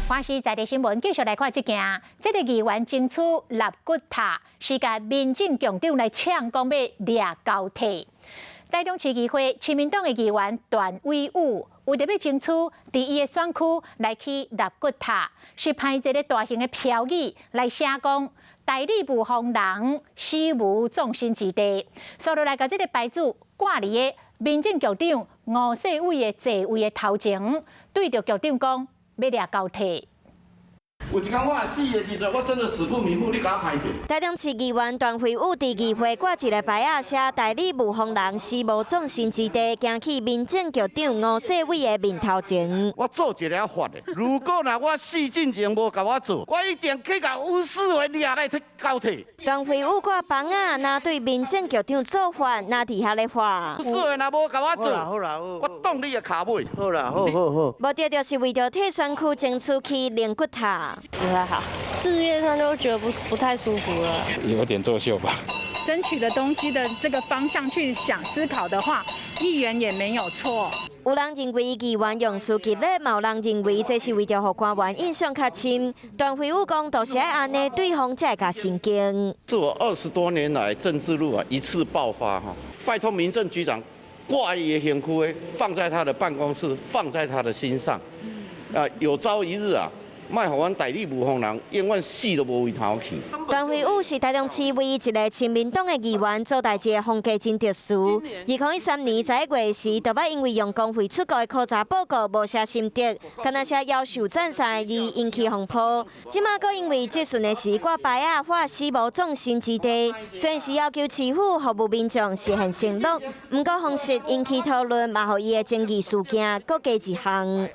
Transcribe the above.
華視在地新聞繼續來看這件，這个議員爭取納骨塔，是共民政局長來嗆講欲掠交替。台中市議會親民黨的議員段偉武，為著欲爭取佇伊的選區來起納骨塔，是派一个大型的標語來寫講大里無防人，死無葬身之地。煞落來共這个牌子掛佇个民政局長吳世偉的座位的頭前，對著局長講欲掠交替。有一工我死的時陣，我真的死不瞑目，你共我歹勢。台中市議員段惠武佇議會掛一个牌仔，寫大里無防人，死無葬身之地，行去民政局長吳世偉的面頭前。我做一个法的，如果若我死進前無共我做，我一定去共吳世偉掠來去交替。段惠武掛枋仔，若對民政局長做法，若佇遐咧喊。吳世偉若無共我做，我擋你的跤尾。好啦，好好好。目的就是為著替選區爭取起靈骨塔。不太好，字面上就覺得不太舒服了。有點作秀吧。爭取的東西的這個方向去想思考的話，議員也沒有錯。有人認為議員用詞激烈，嘛有人認為這是為著予官員印象較深。段惠武講，就是愛按呢，對方才會共神經。是我20多年來政治路啊一次爆發哈，拜託民政局長掛伊的身軀，放在他的辦公室，放在他的心上。啊，有朝一日啊，莫予阮大里霧峰人永遠死都無位通去。段惠武是台中市唯一一个親民黨的議員，做代誌的風格真特殊。2013年11月時，就捌因為用公費出國的考察報告無寫心得，敢若寫夭壽讚三个字引起風波。這馬閣因為質詢的時掛牌仔喊死無葬身之地，雖然是要求市府服務民眾實現承諾，毋過方式引起討論，嘛予伊的爭議事件閣加一項。